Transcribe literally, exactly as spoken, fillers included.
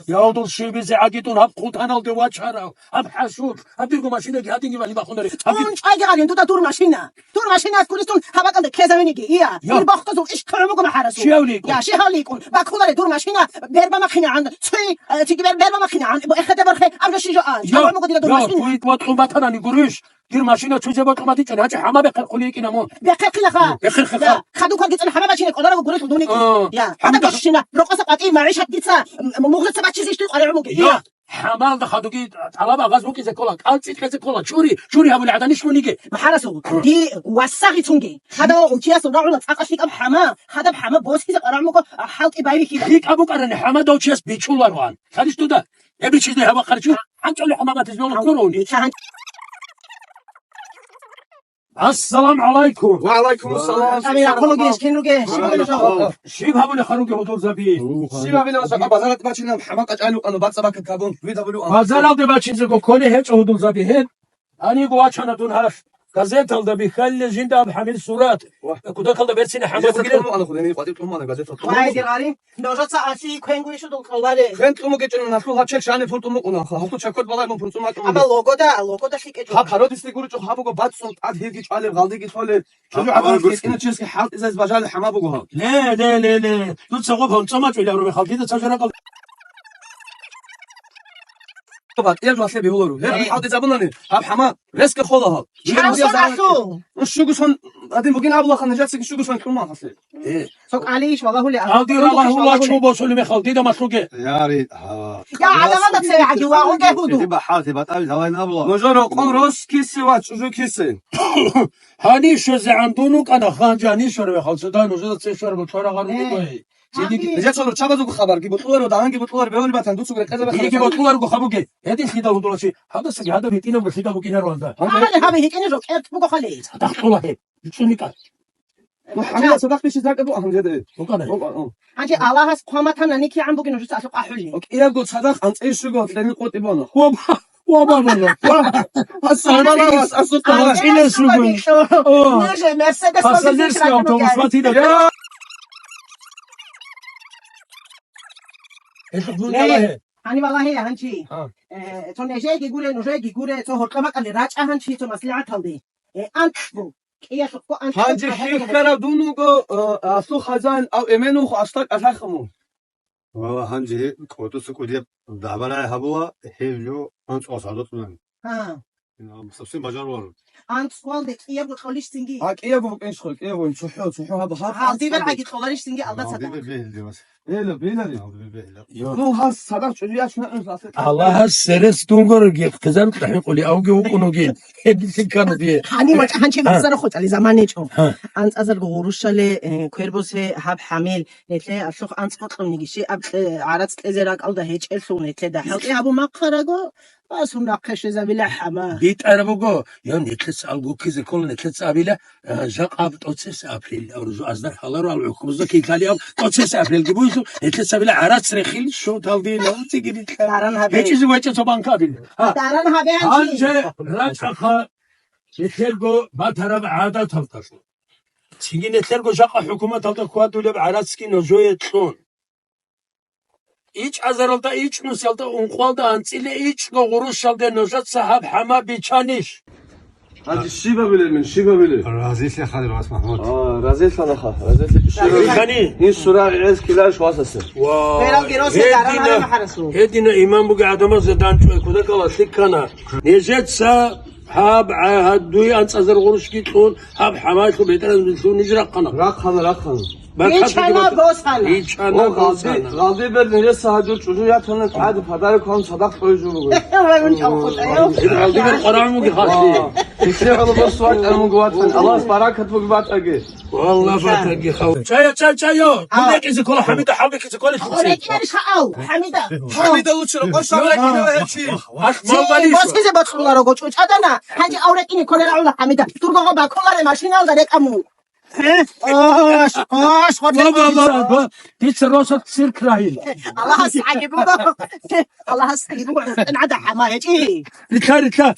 Яв, дол щибизе гӀагитӀун гьаб хъутаналде вачарав, гьаб хӀашур, гьаб дирго машинаги гьадинги вали бахунаре. Гьаб ун чӀвайги гьарин дуда дур машина. Дур машина аскурисун гьабакӀалде ккезавиниги, ия. Я. Ил бохтазул иш кколеб буго, МахӀарасул. ЩивликӀун. Я, щивликӀун. Бакуларе дур машина, бербамахъинегӀан, цуй, э, цоги бер-, бербамахъинегӀан, бо эхеде борхе, абжа щижо а. Я, чӀвалеб буго дида дур я, машина. Цуй ватӀун батанани гурищ. Дир машина чузе бокьун батичӀони, гьачӀи хӀама бехъерхъули йикӀина мун. Бехъерхъилаха. Бехъерхъилха. Я, хадуб квар гицӀан хӀама бачине кӀоларого гурелъул дуниги. А. Я, хӀама хӀама баччина, рокъоса къватӀи магӀишат дица, м, м, мугълица баччизе ишти къваригӀун бугеб. Я. Я. ХӀамалда хадуги тӀалаб агъаз букӀизе ккола, кӀал цӀикӀкьезе ккола, чури, чури гьабули гӀаданищ муниги. МахӀарасул, а, ди вассагъицунги. Гьадав утиясул рагӀула цӀакъа лъикӀаб хӀама, хадаб хӀама босизе къваригӀун буго, а, хӀалтӀи байбихьила. ЛъикӀаб букӀарани хӀамадав чияс бичуларо ан. Лъадищ дуда? Эбичизе гьабахъарчи, гьанчӀали хӀамаматизе вала ккурони. Ца гьан-, Ассаламу гӀалайкум. Ва гӀалайкум ассалам. Амин, ахъулугеш, кин ругеш? Ва гӀалайкум. Щиб гьабули харуги гьудулзаби? Щиб гьабилан сака базарат бачинаб хӀама къачӀалукъана бацӀа бакат кабун, вид гьабулуан. Базаралде бачинзего кколей гьечӀо гьудулзаби гьеб. Гьанибго вачана дун гьаб газеталда бихьалиле жинда аб хӀамил сурат. Ва. Кудакалда берцина хӀама газетал бугилан. ТӀумугӀана хъулени, къватӀир тӀумугӀана газетал. Вай, тӀумугӀана. Дир гьари, нужеца аси квенгуйищ дул кӀоларе. Квен тӀумугечӀун нахъул гьаб чел шани пул тӀумукъуна, хъа, гьалъул чаккот балай мун пул тӀумакӀун. Амма логода, логода лъикӀечӀо. Гьаб гьародисе гуричӀо гьаб буго бацӀцӀун тӀад гьирги чӀвалеб, гьалдиги лъолеб. Чужу гьаб гьаб гьародисе гьародисе. КӀиначиясги хӀалтӀизазе бажалеб хӀама буго гьаб. Ле, ле, ле, ле. Дуца гъоб гьанцӀа мачӀула гьарубе халкида цо жара кӀал. БатӀияб жо гьалъе бегьуларо. Гьеб Э. хӀалтӀизабунани, гьаб хӀама ресго хола гьаб. Чан Чан сон гьаб? Ахъу? Ну, щугу сон гьадин бугин абулаха, нижецаги щугу сон кьуман гьалъе. Э. Цо кӀалищ валагьули, Алди ахъу, Аллагьула валагьули. Чубо сулиме халкида малъуге. Яри, гьава. Я, гьава, гьава, гьава, гьава, гьава, гьава. Нужа рокъон рос киси ва чӀужу киси. Гьанишазе гӀандун вукӀана, ханжа гьанишарве халцада нужеда цешарго чварагъар Э. вукӀугой. Цинги Гьанги. Нижецаго руччабазул хабарги бутӀуларо, дагьанги бутӀуларо, бегьули батан, дуцуго рекъезабе Диги хабар. БутӀуларго хабуге. Гьедин лъидал гьудулачи, гьадасаги гьадаб гьитӀинабго лъидал букӀинарванда. Гьанги. Гьанги гьаби гьитӀинаб жо кӀерт буго хали. Цадахъ кьола гьеб. Ицуника. Ну, хӀамила цадахъ бищи закӀа бу, ахун жеде. Букана. О, о, о. Гьанже Аллагьас хъван батанани кигӀан бугин нужеца асухъ ахӀули. О, кӀиябго цадахъ анцӀил щуго лъени къотӀи бана. Ва, ва, ва, ва, ва. Асухъ бана, асухъ бана. АнцӀила щуго. О. Нуж Мерседес Пассажирский автобус ватида. Я. Эхь, гьуни Аллагье. Гьани валагье гьанчи. А. Э, цо нежеги гуре, нужеги гуре, цо гьоркьа бакӀалде рачӀа гьанчи, цо маслигӀаталде. Э, анкьго. КӀиялъухъго анкьго. Гьанже хихьарав дун вуго, э, асул хазан, ав эменухъ аста кӀалъахъ мун. Вала гьанже кӀотӀуса кӀудияб дабарай гьабула, гьев жо анцӀго садукьунани. Гьа. Ин совсем бажаруларо. АнцӀгоялде кӀиябго кьолищ цинги. А, кӀиябго букӀинчӀо, кӀиябго, цохӀо, цохӀо гьаб, гьаб. Гьалдибер гьаги кьоларищ цинги алда цадахъ. Бегьилдивас. Эла, бегьилари. Гьалдибер бегьила. Йо. Ну, гьас садахъ чӀужу яц на, ну, гьас. Аллагьас серес дунгорги хъизан хӀинкъули авги вукӀунуги. Гьедин лъикану дие. Гьани вачӀа гьанчи А. вахсара хочӀали заман гьечӀо. А. АнцӀазарго гъурущале, э, квербосе гьаб хӀамил, нилъе алъухъ анцӀго кьуниги, щи аб кье-, гӀарац кьезе ракӀалда гьечӀелъул нилъеда. ХӀалтӀи гьабу махъараго, Асун рахъе щвезабила хӀама. БитӀар буго, я, нилъеца алгуккизе ккола, нилъеца абила, а, жакъа аб тӀоцес апрель, аб рузу аздар халаро, ал гӀухрузда килалиаб тӀоцес апрельги буйсу, нилъеца абила гӀарац рехил, шуталди, лавцигири. Даран гьабе. ГьечӀизе вачӀа цо банка абил. Гьа. Даран гьабе гьанчи. Гьанже рачӀаха нилъерго батараб гӀадаталдалъун. Цинги нилъерго жакъа хӀукуматалда хьвадулеб гӀарацги нужее кьун. ИчӀазаралда, ичӀнусиялда, ункъоялда анцӀила ичӀго гъурущалде нужеца гьаб хӀама биччанищ? Гьанже щиб абилеб мун, щиб абилеб? Разилъе хадур вас, Махмуд. А, разилъа лаха, разилъе щиб абилеб? Разилъани. Ин сура гӀез киларищ васасе. Ва, Бералги росе гьедина, даран гьаре махарасул. Гьедина иман буги гӀадамазда данчӀвай кудакала лъикана. Нижеца гьаб гӀа-, гьаб дуй анцӀазар гъурущги кьун, гьаб хӀамайлъун бетӀераз билълъун ниж рахъана. Рахъана, рахъана. Баркат Ичана бугеб босана. Ичана О, гъалди, босана. Гъалди бер нижеца гьадур чӀужу ятана, тӀаде подарок гьан садахъ кьой жо буго. Гъалди бер къварагӀун буги хасти. Ва, иши гьалаб босу ватӀан буго ватан. Аллагьас баракат буги батаги. Валла батаги хав. Чая, чая, чая. А. Кун рекӀизе ккола, ХӀамида, хӀал бекизе ккола. О, рекӀер шаал, ХӀамида. ХӀамида лучше, рокъор шаал рекӀине гьечи. Аш Чи, малбалиш. Босизе бацӀуларо гочӀо чадана. Гьанже ав рекӀине кколера гӀуна, ХӀамида. Дурго гъоба кколаре машиналда рекӀа мун. Ош, ош, Ба, ба, ба, ба. Дица росо цирк рагьила. Аллагьас гӀаги буго. Аллагьас гӀаги буго. ТӀинада хӀама гьечӀи. Рилъа, рилъа.